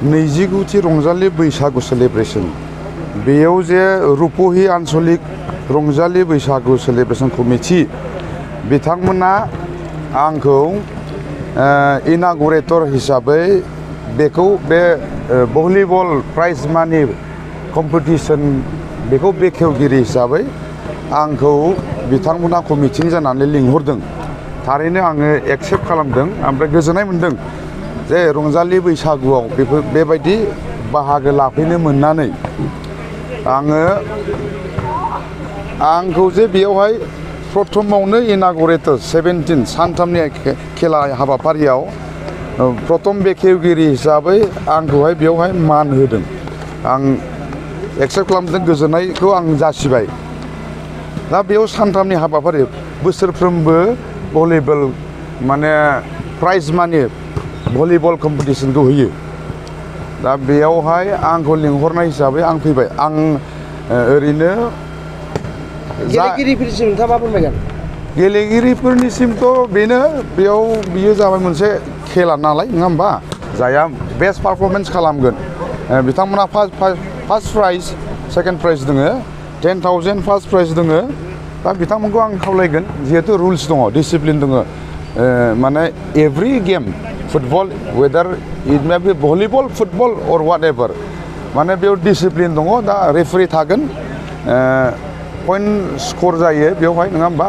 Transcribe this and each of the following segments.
नैजिगुथि रंजालि बैसागु सेलिब्रेशन बेयाव जे रुपहि आन्चलिक रंजालि बैसागु सेलिब्रेशन कमिटि बिथांमोना आंखौ इनागुरेटर हिसाबै बेखौ बे भलिबल प्राइज मानि कम्पिटिशन बेखौ बेखेवगिरि हिसाबै आंखौ बिथांमोना कमिटिनि जानानै लिंहरदों थारैनो आङो एक्सेप्ट खालामदों ओमफ्राय गोजोननाय मोनदों जे रंजालि बैसागुआव बेबायदि बाहागो लाफैनो मोननानै आंखौ जे बेयावहाय प्रथमावनो इनागुरेटर 17 सानथामनि खेला हाबाफारियाव प्रथम बेखेवगिरि हिसाबै आंखौहाय बेयावहाय मान होदों आं एक्सेप्ट खालामदों गोजोननायखौ आं जासिबाय दा बेयाव सानथामनि हाबाफारि बोसोरफ्रोमबो भलिबल माने प्राइज मानि भलिबल कम्पिटिशनखौ होयो दा बेयावहाय आंखौ लिंहरनाय हिसाबै आं फैबाय आं ओरैनो गेलेगिरिफोरनिसिम नोंथाङा मा फोरमायगोन गेलेगिरिफोरनिसिमथ' बेनो बेयाव बियो जाबाय मोनसे खेला नालाय नङा होमबा जायहा बेस्ट पारफरमेन्स खालामगोन बिथांमोना फार्स्ट प्राइज सेकेन्ड प्राइज दङ 10,000 फार्स्ट प्राइज दङ दा बिथांमोनखौ आं खावलायगोन जिहेतु रुल्स दङ डिसिप्लिन दङ माने every game football weather it may B volleyball football अर वाट एभार माने बेयाव डिसिप्लिन दङ दा रेफारि थागोन पइन्ट स्कर जायो बेवहाय नङा होमबा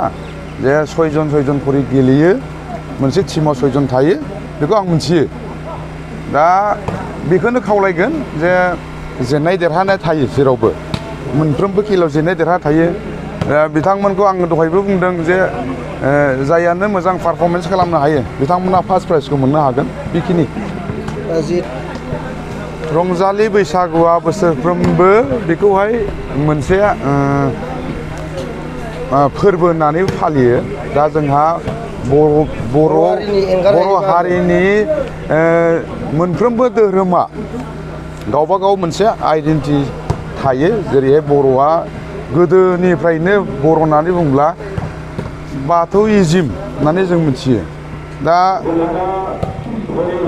जे सयजन खरि गेलेयो मोनसे टिमाव 6 जन थायो बेखौ आं मिथियो दा बेखौनो खावलायगोन जे जेननाय देरहानाय थायो जेरावबो मोनफ्रोमबो खेलायाव जेननाय देरहानाय थायो बिथांमोनखौ आं दहायबो बुंदों जे जायानो मोजां पारफरमेन्स खालामनो हायो बिथांमोना फार्स्ट प्राइजखौ मोननो हागोन बेखिनि रंजालि बैसागुआ बोसोरफ्रोमबो बेखौहाय मोनसे फोरबो होननानै फालियो दा जोंहा बर' हारिनि मोनफ्रोमबो धोरोमा गावबा गाव मोनसे आइडेन्टिटि थायो जेरैहाय बर'आ गोदोनिफ्रायनो बर' होननानै बुंब्ला बाथौइजिम होननानै जों मिथियो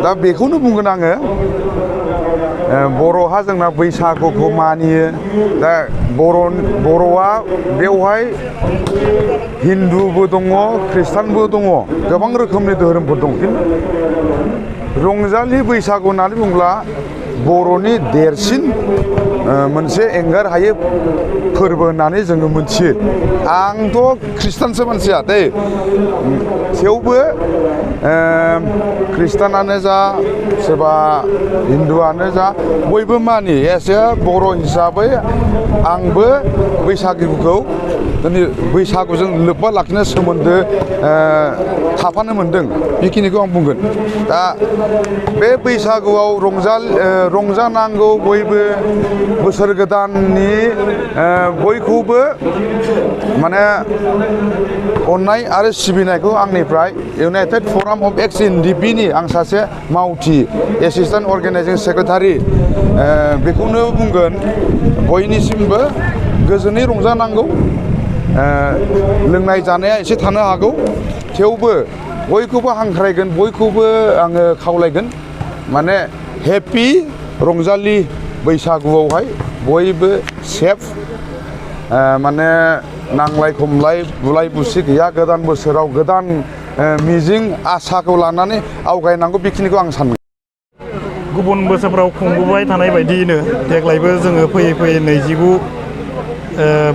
दा बेखौनो बुंगोन आङो बर'हा जोंना बैसागुखौ मानियो दा बर'आ बेवहाय हिन्दुबो दङ ख्रिस्टानबो दङ गोबां रोखोमनि धोरोमफोर दं खिन्थु रंजालि बैसागु होननानै बुंब्ला बर'नि देरसिन मोनसे एंगार हायै फोरबो होननानै जोङो मिथियो आंथ' ख्रिस्टानसो मानसिया दै थेवबो ख्रिस्टानानो जा सोरबा हिन्दुआनो जा बयबो मानियो एसे बर' हिसाबै आंबो बैसागुखौ बैसागुजों लोब्बा लाखिनो सोमोन्दो थाफानो मोनदों बेखिनिखौ आं बुंगोन दा बे बैसागुआव रंजानांगौ बयबो बोसोर गोदाननि बयखौबो माने अननाय आरो सिबिनायखौ आंनिफ्राय इउनाइटेड फराम अफ एक्स एनडिपिनि आं सासे मावथि एसिस्टेन्ट अर्गेनाइजिं सेक्रेटारि बेखौनो बुंगोन बयनिसिमबो गोजोनै रंजानांगौ लोंनाय जानाया एसे थानो हागौ थेवबो बयखौबो हांख्रायगोन बयखौबो आङो खावलायगोन माने हेपि रंजालि बैसागुआवहाय बयबो सेफ माने नांलाय खमलाय बुलाय बुसि गैया गोदान बोसोराव गोदान मिजिं आसाखौ लानानै आवगायनांगौ बेखिनिखौ आं सानो गुबुन बोसोरफ्राव खुंबोबाय थानाय बायदियैनो देग्लायबो जोङो फैयै 29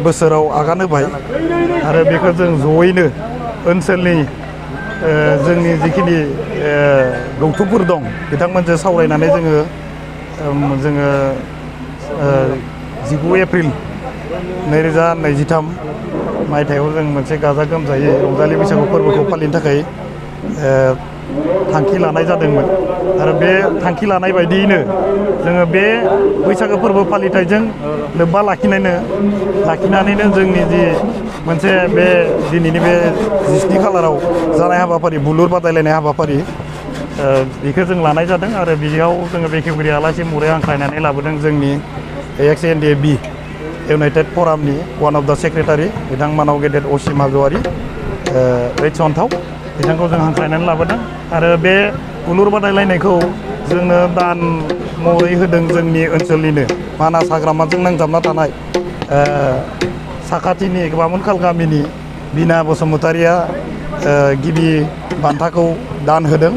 बोसोराव आगान होबाय आरो बेखौ जों जयैनो ओनसोलनि जोंनि जिखिनि गौथुमफोर दं बिथांमोनजों सावरायनानै जोङो 19 एप्रिल 2023 मायथाइयाव जों मोनसे गाजा गोमजायै रंजालि बैसागु फोरबोखौ फालिनो थाखाय थांखि लानाय जादोंमोन आरो बे थांखि लानाय बायदियैनो जोङो बे बैसागो फोरबो फालिथायजों लोब्बा लाखिनानैनो जोंनि जि मोनसे बे दिनैनि बे 17 खालाराव जानाय हाबाफारि बुलुर बादायलायनाय हाबाफारि बेखौ जों लानाय जादों आरो बेयाव जोङो बेखेवगिरि आलासि महरै हांख्रायनानै लाबोदों जोंनि XNDA-B इउनाइटेड फरामनि वान अफ दा सेक्रेटारि बिथांमोनाव गेदेर असिम हाज'वारि अनथाव बिथांखौ जों हांख्रायनानै लाबोदों आरो बे बुलुर बादायलायनायखौ जोंनो दान महरै होदों जोंनि ओनसोलनिनो मानास हाग्रामाजों नांजाबना थानाय साखाथिनि बामोनखाल गामिनि बिना बसुमतारिया गिबि बान्थाखौ दान होदों।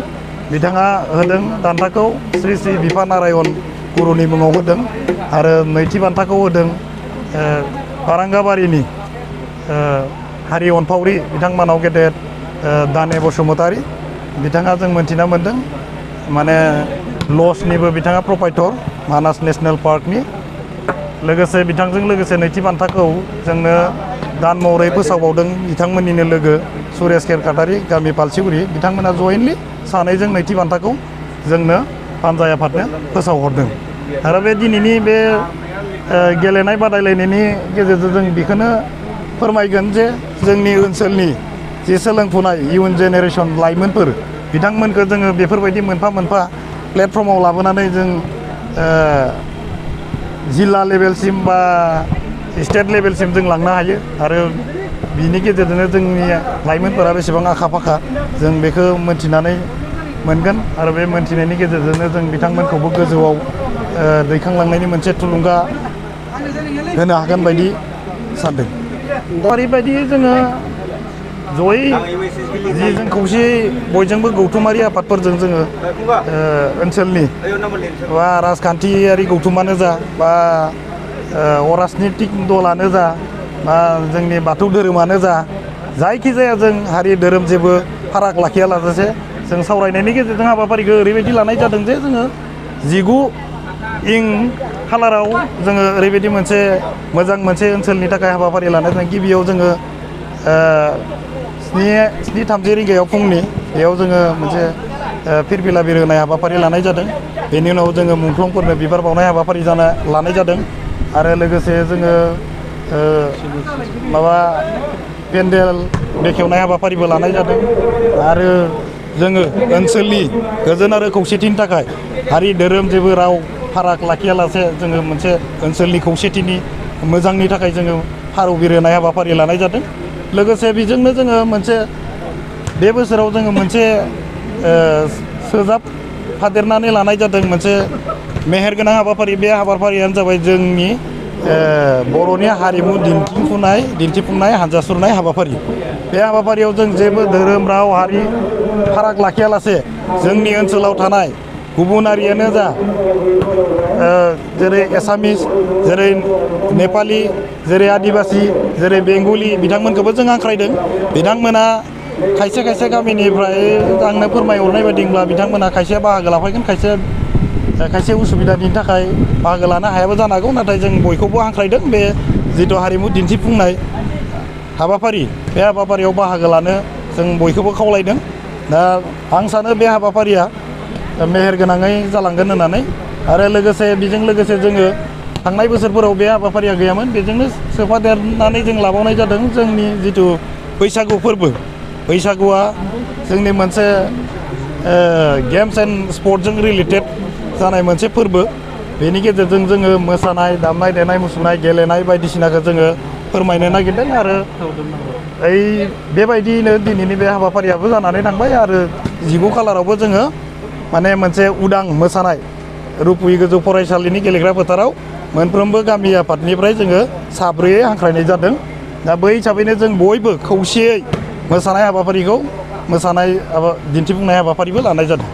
बिथाङा होदों बान्थाखौ श्री श्री बिफा नारायण गुरुनि मुङाव होदों आरो नैथि बान्थाखौ होदों बारांगाबारिनि हारि अनफावरि बिथांमोनाव गेदेर दाने बसुमतारि बिथाङा जों मोनथिना मोन्दों माने लजनिबो बिथाङा प्रपाइटर मानास नेसनेल पार्कनि लोगोसे बिथांजों लोगोसे नैथि बान्थाखौ जोंनो दान महरै फोसावबावदों बिथांमोननिनो लोगो सुरेश खेरखातारि गामि पालसिगुरि बिथांमोना जयेन्टलि सानैजों नैथि बान्थाखौ जोंनो पान्जाय आफादनो फोसावहरदों आरो बे दिनैनि बे गेलेनाय बादायलायनायनि गेजेरजों जों बेखौनो फोरमायगोन जे जोंनि ओनसोलनि जि सोलोंफुनाय इयुन जेनेरेसन लाइमोनफोर बिथांमोनखौ जोङो बेफोरबायदि मोनफा मोनफा प्लेटफर्माव लाबोनानै जों जिल्ला लेभेलसिम बा स्टेट लेभेलसिम जों लांनो हायो आरो बिनि गेजेरजोंनो जोंनि लाइमोनफोरा बेसेबां आखा फाखा जों बेखौ मोनथिनानै मोनगोन आरो बे मोनथिनायनि गेजेरजोंनो जों बिथांमोनखौबो गोजौआव दैखांलांनायनि मोनसे थुलुंगा होनो हागोन बायदि सानदों। ओरैबायदि जोङो जयै जि जों खौसेयै बयजोंबो गौथुमारि आफादफोरजों जोङो ओनसोलनि बा राजखान्थियारि गौथुमानो जा बा अराजनितिक दलानो जा बा जोंनि बाथौ धोरोमानो जा जायखिजाया जों हारि धोरोम जेबो फाराग लाखियालासे जों सावरायनायनि गेजेरजों हाबाफारिखौ ओरैबायदि लानाय जादों जे जोङो 19 खालाराव जोङो ओरैबायदि मोनसे मोजां मोनसे ओनसोलनि थाखाय हाबाफारि लानाय जादों। गिबियाव जोङो 7:30 रिंगायाव फुंनि बेयाव जोङो मोनसे फिरफिला बिरहोनाय हाबाफारि लानाय जादों। बेनि उनाव जोङो मुंख्लंफोरनो बिबार बावनाय हाबाफारि लानाय जादों आरो लोगोसे जोङो पेन्डेल बेखेवनाय हाबाफारिबो लानाय जादों आरो जोङो ओनसोलनि गोजोन आरो खौसेथिनि थाखाय हारि धोरोम जेबो राव फाराग लाखियालासे जोङो मोनसे ओनसोलनि खौसेथिनि मोजांनि थाखाय जोङो फारौ बिरहोनाय हाबाफारि लानाय जादों। लोगोसे बेजोंनो जोङो मोनसे बे बोसोराव जोङो मोनसे सोजाब फादेरनानै लानाय जादों मोनसे मेहेरगोनां हाबाफारि। बे हाबाफारियानो जाबाय जोंनि बर'नि हारिमु दिन्थिफुंनाय हानजा सुरनाय हाबाफारि। बे हाबाफारियाव जों जेबो धोरोम राव हारि फाराग लाखियालासे जोंनि ओनसोलाव थानाय गुबुन हारियानो जा जेरै एसामिस जेरै नेपालि जेरै आदिबासि जेरै बेंगलि बिथांमोनखौबो जों हांख्रायदों। बिथांमोना खायसे गामिनिफ्राय आंनो फोरमायहरनाय बायदिब्ला बिथांमोना खायसे बाहागो लाफैगोन खायसे उसुबिदानि थाखाय बाहागो लानो हायाबो जानो हागौ। नाथाय जों बयखौबो हांख्रायदों बे जिथु हारिमु दिन्थिफुंनाय हाबाफारि बे हाबाफारियाव बाहागो लानो जों बयखौबो खावलायदों। दा आं सानो बे हाबाफारिया मेहेरगोनाङै जालांगोन होननानै आरो लोगोसे बेजों लोगोसे जोङो थांनाय बोसोरफोराव बे हाबाफारिया गैयामोन बेजोंनो सोफादेरनानै जों लाबावनाय जादों जोंनि जिथु बैसागु फोरबो। बैसागुआ जोंनि मोनसे गेम्स एन्ड स्पर्टजों रिलेटेड जानाय मोनसे फोरबो। बेनि गेजेरजों जोङो मोसानाय दामनाय देनाय मुसुरनाय गेलेनाय बायदिसिनाखौ जोङो फोरमायनो नागिरदों आरो बेबायदियैनो दिनैनि बे हाबाफारियाबो जानानै थांबाय आरो 19 खालारावबो जोङो माने मोनसे उदां मोसानाय रुपुहि गोजौ फरायसालिनि गेलेग्रा फोथाराव मोनफ्रोमबो गामि आफादनिफ्राय जोङो साब्रैयै हांख्रायनाय जादों। दा बै हिसाबैनो जों बयबो खौसेयै मोसानाय हाबाफारिखौ दिन्थिफुंनाय हाबाफारिबो लानाय जादों।